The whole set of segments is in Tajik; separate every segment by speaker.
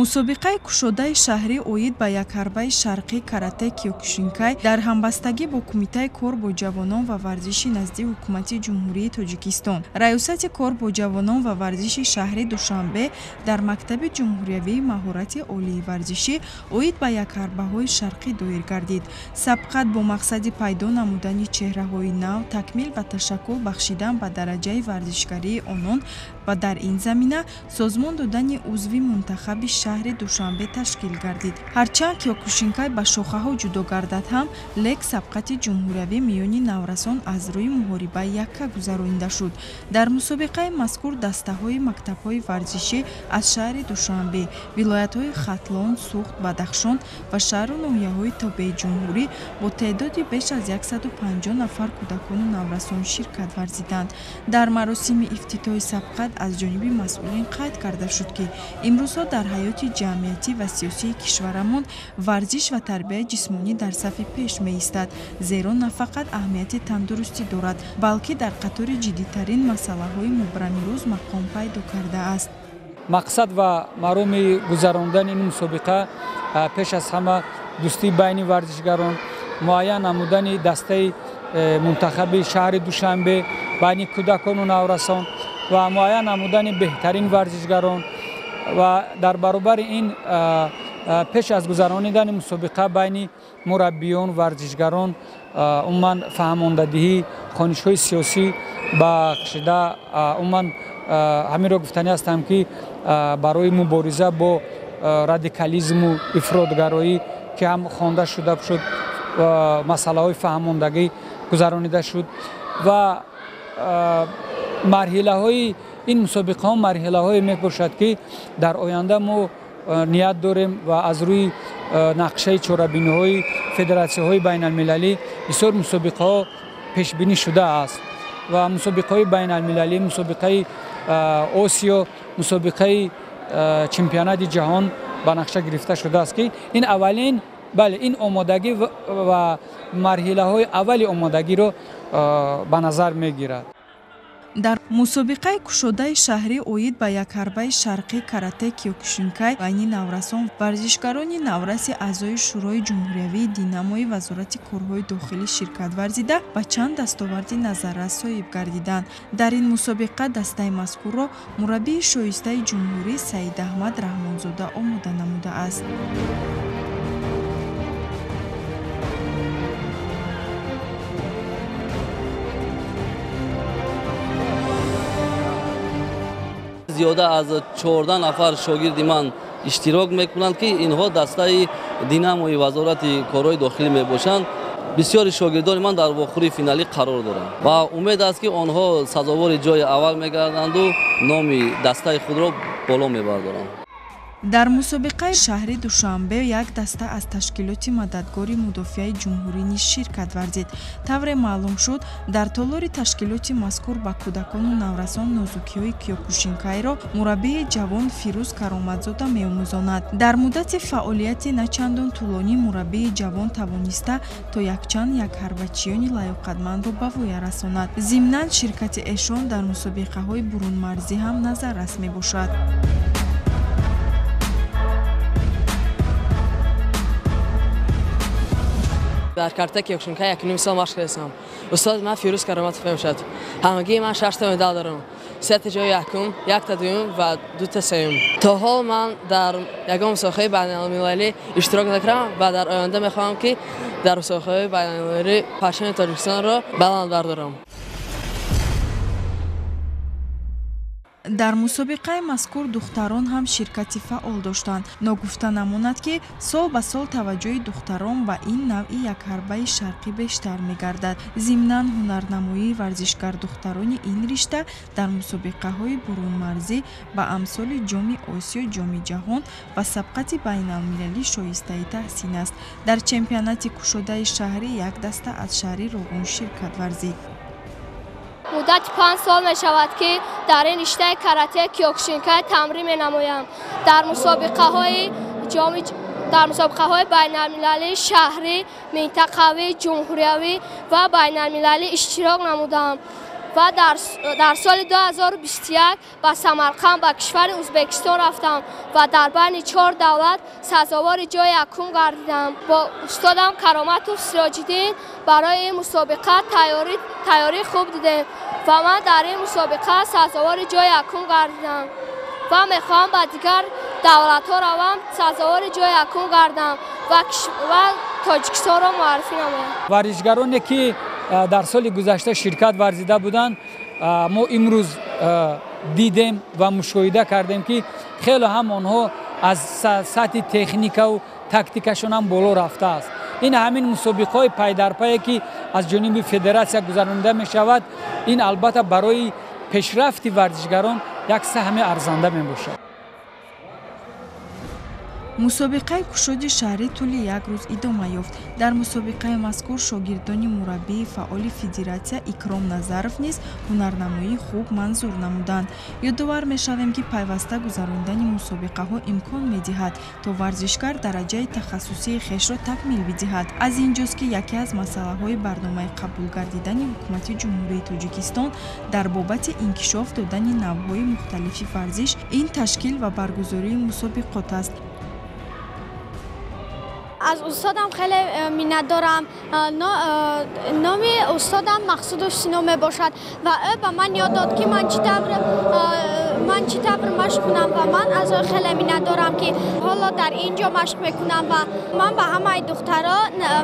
Speaker 1: Мусобиқаи кушодаи шаҳрӣ оид ба якҳарбаи шарқӣ карате киёкушинкай дар ҳамбастагӣ бо Кумитаи кор бо ҷавонон ва варзиши назди Ҳукумати Ҷумҳурии Тоҷикистон, Раёсати кор бо ҷавонон ва варзиши шаҳри Душанбе дар мактаби ҷумҳуриявии маҳорати олии варзишӣ оид ба якҳарбаҳои шарқӣ доир гардид. Сабқат бо мақсади пайдо намудани чеҳраҳои нав, такмил ва ташаккул бахшидан ба дараҷаи варзишгарии онон ва дар ин замина созмон додани узви мунтахаби шаҳри Душанбе ташкил гардид. Ҳарчанд киёкушинкай ба шохаҳо ҷудо гардад ҳам, лек сабқати ҷумҳуриявӣ миёни наврасон аз рӯи муҳориба якка гузаронида шуд. Дар мусобиқаи мазкур дастаҳои мактабҳои варзишӣ аз шаҳри Душанбе, вилоятҳои Хатлон, Суғд, Бадахшон ва шаҳру ноҳияҳои тобеи ҷумҳурӣ бо теъдоди беш аз 150 нафар кӯдакону наврасон ширкат варзиданд. Дар маросими ифтитоҳи сабқат аз ҷониби масъулин қайд карда шуд, ки имрӯзҳо дар ҳаёти ҷамъиятӣ ва сиёсии кишварамон варзиш ва тарбияи ҷисмонӣ дар сафи пеш меистад, зеро на фақат аҳамияти тандурустӣ дорад, балки дар қатори ҷиддитарин масъалаҳои мубрами рӯз мақом пайдо кардааст.
Speaker 2: Мақсад ва мароми гузарондани ин мусобиқа пеш аз ҳама дӯстии байни варзишгарон, муайян намудани дастаи мунтахаби шаҳри Душанбе байни кӯдакону наврасон ва муайян намудани беҳтарин варзишгарон ва дар баробари ин пеш аз гузаронидани мусобиқа байни мураббиён, варзишгарон умуман фаҳмондадиҳӣ, хонишҳои сиёсӣ бахшида. Умуман ҳаминро гуфтанӣ ҳастам, ки барои мубориза бо радикализму ифротгароӣ, ки ҳам хонда шуда шуд, масъалаҳои фаҳмондагӣ гузаронида шуд ва марҳилаҳои ин мусобиқаҳо марҳилаҳое мебошад, ки дар оянда мо ният дорем ва аз рӯи нақшаи чорабиниҳои федератсияҳои байналмилалӣ бисёр мусобиқаҳо пешбинӣ шудааст ва мусобиқаҳои байналмилалӣ, мусобиқаи Осиё, мусобиқаи чемпионати ҷаҳон ба нақша гирифта шудааст, ки ин аввалин, бале, ин омодагӣ ва марҳилаҳои аввали омодагиро ба назар мегирад.
Speaker 1: Дар мусобиқаи кушодаи шаҳрӣ оид ба якҳарбаи шарқӣ карате киёкушинкай байни наврасон варзишгарони навраси аъзои Шӯрои ҷумҳуриявии Динамои Вазорати корҳои дохилӣ ширкат варзида, ба чанд дастоварди назаррас соҳиб гардиданд. Дар ин мусобиқа дастаи мазкурро мураббии шоистаи ҷумҳурӣ Саидаҳмад Раҳмонзода омода намудааст.
Speaker 3: Зиёда аз 14 нафар шогирди ман иштирок мекунанд, ки инҳо дастаи Динамои Вазорати корҳои дохилӣ мебошанд. Бисёри шогирдони ман дар вохӯрии финалӣ қарор доранд ва умед аст, ки онҳо сазовори ҷои аввал мегарданду номи дастаи худро боло мебардоранд.
Speaker 1: Дар мусобиқаи шаҳри Душанбе як даста аз ташкилоти мададгори мудофиаи ҷумҳурӣ низ ширкат варзид. Тавре маълум шуд, дар толори ташкилоти мазкур ба кӯдакону наврасон нозукиҳои киёкушинкайро мураббии ҷавон Фирӯз Кароматзода меомӯзонад. Дар муддати фаъолияти начандон тӯлонӣ мураббии ҷавон тавониста то якчанд якҳарбачиёни лаёқатмандро ба воя расонад. Зимнан ширкати эшон дар мусобиқаҳои бурунмарзӣ ҳам назаррас мебошад.
Speaker 4: Дар карате киёкушинкай якуним сол машқ кардам. Устоди ман Фирӯз Кароматов мебошад. Ҳамагии ман 6 та медал дорам. 3 та ҷои якум, 1 та дуюм ва 2 та сеюм. То ҳол ман дар ягон мусобиқаи байналмилалӣ иштирок накардам ва дар оянда мехоҳам, ки дар мусобиқаҳои байналмилалӣ парчами Тоҷикистонро баланд бардорам.
Speaker 1: Дар мусобиқаи мазкур духтарон ҳам ширкати фаъол доштанд. Ногуфта намонад, ки сол ба сол таваҷҷӯҳи духтарон ба ин навъи якҳарбаи шарқӣ бештар мегардад. Зимнан ҳунарнамоии варзишгардухтарони ин ришта дар мусобиқаҳои бурунмарзӣ ба амсоли Ҷоми Осиё, Ҷоми ҷаҳон ва сабқати байналмилалӣ шоистаи таҳсин аст. Дар чемпионати кушодаи шаҳрӣ як даста аз шаҳри Роғун ширкат варзид.
Speaker 5: Муддати 5 сол мешавад, ки дар ин риштаи карате киёкушинкай тамрин менамоям. Дар мусобиқаҳои байналмилалӣ, шаҳрӣ, минтақавӣ, ҷумҳуриявӣ ва байналмилалӣ иштирок намудам. Ва дар соли 2021 ба Самарқанд, ба кишвари Ӯзбекистон рафтам ва дар байни 4 давлат сазовори ҷои якум гардидам. Бо устодам Кароматов Сироҷиддин барои ин мусобиқа тайёрии хуб дидем ва ман дар ин мусобиқа сазовори ҷои якум гардидам ва мехоҳам ба дигар давлатҳо равам, сазовори ҷои якум гардам ва Тоҷикистонро муаррифӣ намоям.
Speaker 2: Варзишгароне ки дар соли гузашта ширкат варзида буданд, мо имрӯз дидем ва мушоҳида кардем, ки хеле ҳам онҳо аз сатҳи техникаву тактикашон ҳам боло рафтааст. Ин ҳамин мусобиқаҳои пайдарпае ки аз ҷониби федератсия гузаронида мешавад, ин албатта барои пешрафти варзишгарон як саҳми арзанда мебошад.
Speaker 1: Мусобиқаи кушоди шаҳрӣ тӯли як рӯз идома ёфт. Дар мусобиқаи мазкур шогирдони мураббии фаъоли федератсия Икром Назаров низ ҳунарнамоии хуб манзур намуданд. Ёдовар мешавем, ки пайваста гузарондани мусобиқаҳо имкон медиҳад, то варзишгар дараҷаи тахассусии хешро такмил бидиҳад. Аз ин ҷост, ки яке аз масъалаҳои барномаи қабул гардидани Ҳукумати Ҷумҳурии Тоҷикистон дар бобати инкишоф додани навъҳои мухталифи варзиш ин ташкил ва баргузории мусобиқот аст.
Speaker 6: Аз устодам хеле миннатдорам. Номи устодам Мақсуду Сино мебошад ва ӯ ба ман ёд дод, ки ман чӣ тавр машқ кунам ва ман аз ӯ хеле миннатдорам, ки ҳоло дар ин ҷо машқ мекунам ва ман ба ҳамаи духтаро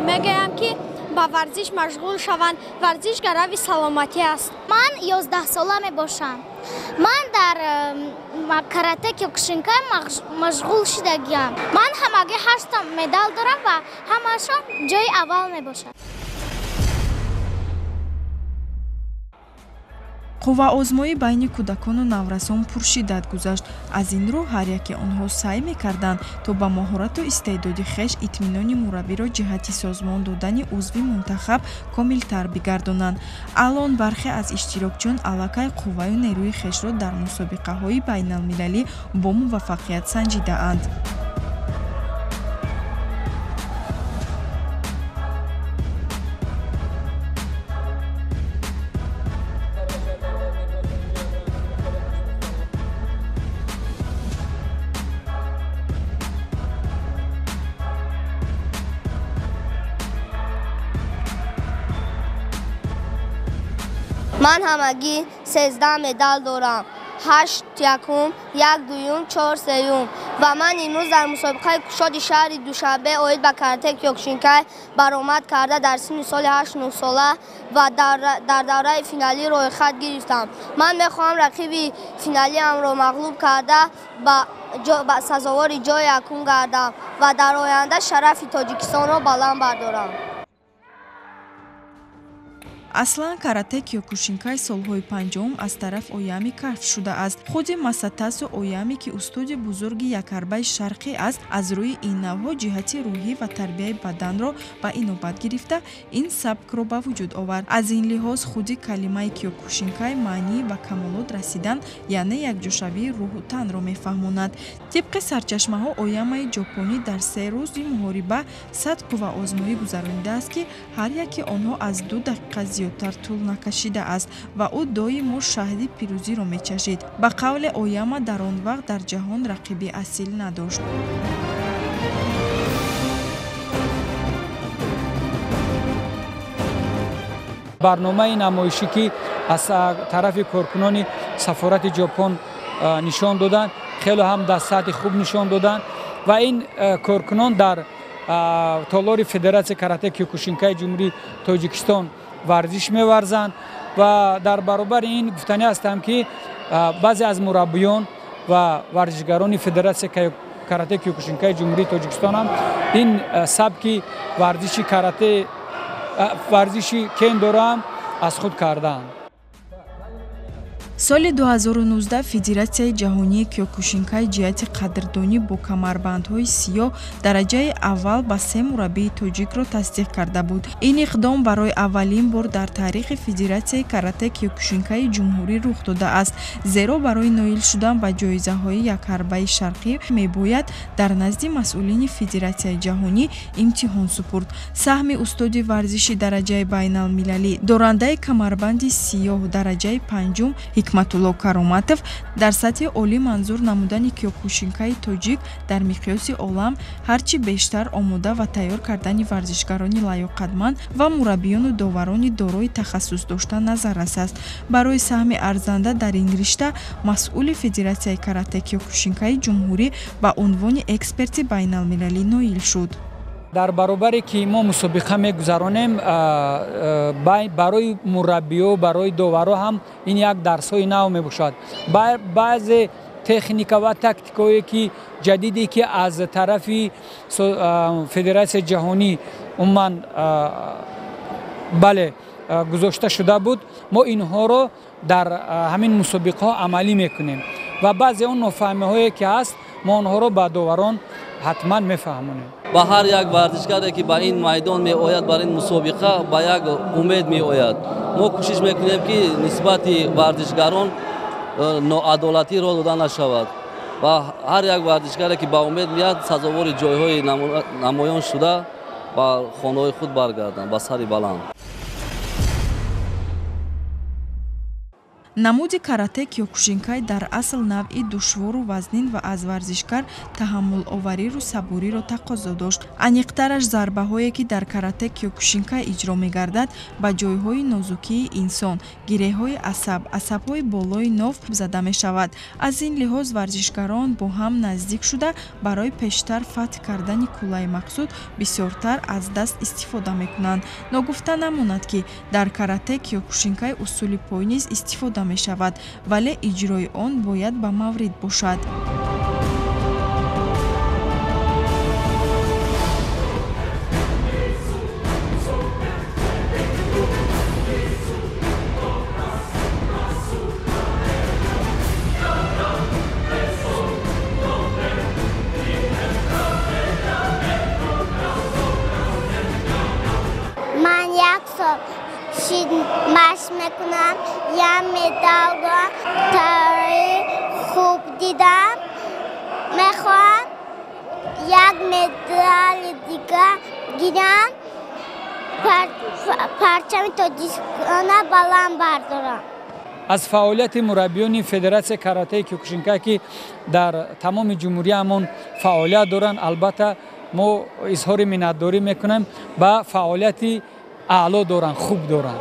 Speaker 6: мегӯям, ки ба варзиш машғул шаванд. Варзиш гарави саломатӣ аст.
Speaker 7: Ман 11 сола мебошам. Ман дар карате кёкушинкай машғул шудагиам. Ман ҳамагӣ 8 медал дорам ва ҳамаашон ҷои аввал мебошад.
Speaker 1: Қувваозмоӣ байни кӯдакону наврасон пуршиддат гузашт. Аз ин рӯ ҳар яке онҳо саъй мекарданд, то ба маҳорату истеъдоди хеш итминони мураббиро ҷиҳати созмон додани узви мунтахаб комилтар бигардонанд. Алон бархе аз иштирокчиён аллакай қувваю нерӯи хешро дар мусобиқаҳои байналмилалӣ бо муваффақият санҷидаанд.
Speaker 5: Ман ҳамагӣ 13 медал дорам. 8 якум, 1 дуюм, 4 сеюм. Ва ман имрӯз дар мусобиқаи кушоди шаҳри Душанбе оид ба карате кёкушинкай баромад карда дар синни соли 8-9 сола ва дар давраи финалӣ рӯйхат гирифтам. Ман мехоҳам рақиби финалиамро мағлуб карда ба сазовори ҷои якум гардам ва дар оянда шарафи Тоҷикистонро баланд бардорам.
Speaker 1: Аслан карате кёкушинкай солҳои 50 аз тараф Оями кашф шудааст. Худи Масатасу Оями, ки устоди бузурги якарбаи шарқӣ аст, аз рӯи ин навъҳо ҷиҳати рӯҳӣ ва тарбияи баданро ба инобат гирифта, ин сабкро ба вуҷуд овард. Аз ин лиҳоз худи калимаи кёкушинкай маънии ба камолот расидан, яъне якҷошавии рӯҳу танро мефаҳмонад. Тибқи сарчашмаҳо, Оямаи ҷопонӣ дар 3 рӯзи муҳориба 100 қувваозмоӣ гузаронидааст, ки ҳар яке онҳо аз 2 дақиқа зиёдтар тӯл накашидааст ва ӯ доимо шаҳди пирӯзиро мечашид. Ба қавле Ояма дар он вақт дар ҷаҳон рақиби асил надошт.
Speaker 2: Барномаи намоишӣ, ки аз тарафи коркунони сафорати Ҷопон нишон доданд, хеле ҳам дар сатҳи хуб нишон доданд ва ин коркунон дар толори Федератсияи карате кёкушинкаи Ҷумҳурии Тоҷикистон варзиш меварзанд ва дар баробари ин гуфтанӣ ҳастам, ки баъзе аз мураббиён ва варзишгарони Федератсияи карате кёкушинкаи Ҷумҳурии Тоҷикистон ҳам ин сабки варзиши карате, варзиши кендоро ҳам аз худ кардаанд.
Speaker 1: Соли 2019 Федератсияи ҷаҳонии киёкушинкай ҷиҳати қадрдонӣ бо камарбандҳои сиёҳ дараҷаи аввал ба се мураббии тоҷикро тасдиқ карда буд. Ин иқдом барои аввалин бор дар таърихи Федератсияи карате киёкушинкаи ҷумҳурӣ рух додааст, зеро барои ноил шудан ба ҷоизаҳои якҳарбаи шарқӣ мебояд дар назди масъулини Федератсияи ҷаҳонӣ имтиҳон супурд. Саҳми устоди варзиши дараҷаи байналмилалӣ, дорандаи камарбанди сиёҳ дараҷаи панҷум Ҳикматулло Кароматов дар сатҳи олӣ манзур намудани киёкушинкаи тоҷик дар миқёси олам ҳарчи бештар омода ва тайёр кардани варзишгарони лаёқатманд ва мураббиёну доварони дорои тахассус дошта назаррас аст. Барои саҳми арзанда дар ин ришта масъули Федератсияи карате киёкушинкаи ҷумҳурӣ ба унвони эксперти байналмилалӣ ноил шуд.
Speaker 2: Дар баробаре ки мо мусобиқа мегузаронем, барои мураббиё, барои доваро ҳам ин як дарсҳои нав мебошад. Баъзе техника ва тактикаҳое ки ҷадиде ки аз тарафи Федератсияи ҷаҳонӣ умуман бале гузошта шуда буд, мо инҳоро дар ҳамин мусобиқаҳо амалӣ мекунем ва баъзе он нофаҳмиҳое ки ҳаст мо онҳоро ба доварон ҳатман мефаҳмонем.
Speaker 3: Ба ҳар як варзишгаре ки ба ин майдон меояд, бар ин мусобиқа ба як умед меояд. Мо кӯшиш мекунем ки нисбати варзишгарон ноадолатӣ роҳ дода нашавад ва ҳар як варзишгаре ки ба умед меяд сазовори ҷойҳои намоён шуда ба хонаҳои худ баргарданд ба сари баланд.
Speaker 1: Намуди карате киёкушинкай дар асл навъи душвору вазнин ва аз варзишгар таҳаммуловариро сабуриро тақозо дошт. Аниқтараш зарбаҳое ки дар карате киёкушинкай иҷро мегардад ба ҷойҳои нозукии инсон, гиреҳҳои асаб, асабҳои болои ноф зада мешавад. Аз ин лиҳоз варзишгарон бо ҳам наздик шуда барои пештар фатҳ кардани куллаи мақсуд бисёртар аз даст истифода мекунанд. Ногуфта намонад, ки дар карате киёкушинкай усули пой низ истифода мешавад, вале иҷрои он бояд ба маврид бошад.
Speaker 7: Ман як сол машқ мекунам, як медалро тари хуб дидам. Мехоҳам як медали дигар гирам, парчами Тоҷикистонро баланд бардорам.
Speaker 2: Аз фаъолияти мураббиёни Федератсияи каратеи киёкушинкай ки дар тамоми ҷумҳуриямон фаъолият доранд, албатта мо изҳори миннатдорӣ мекунем, ба фаъолияти аъло доранд, хуб доранд.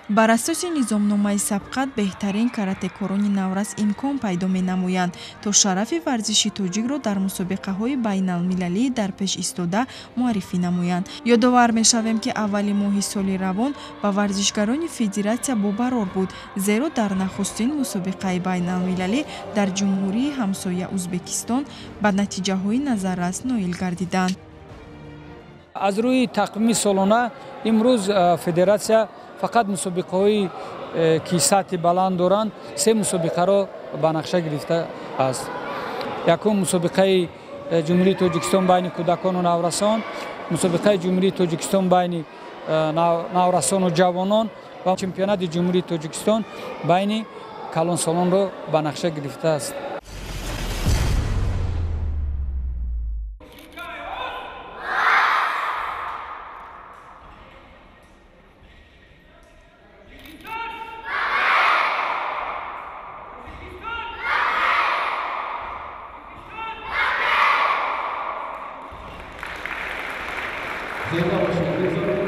Speaker 1: Бар асоси низомномаи сабқат беҳтарин каратекорони наврас имкон пайдо менамоянд, то шарафи варзиши тоҷикро дар мусобиқаҳои байналмилалии дар пеш истода муаррифӣ намоянд. Ёдовар мешавем, ки аввали моҳи соли равон ба варзишгарони федератсия бобарор буд, зеро дар нахустин мусобиқаи байналмилалӣ дар ҷумҳурии ҳамсоя Узбекистон ба натиҷаҳои назаррас ноил гардиданд.
Speaker 2: Аз рӯи тақвими солона имрӯз федератсия фақат мусобиқаҳои ки сатҳи баланд доранд се мусобиқаро ба нақша гирифта аст. Якум мусобиқаи Ҷумҳурии Тоҷикистон байни кӯдакону наврасон, мусобиқаи Ҷумҳурии Тоҷикистон байни наврасону ҷавонон ва чемпионати Ҷумҳурии Тоҷикистон байни калонсолонро ба нақша гирифтааст.
Speaker 8: Зинда бошед.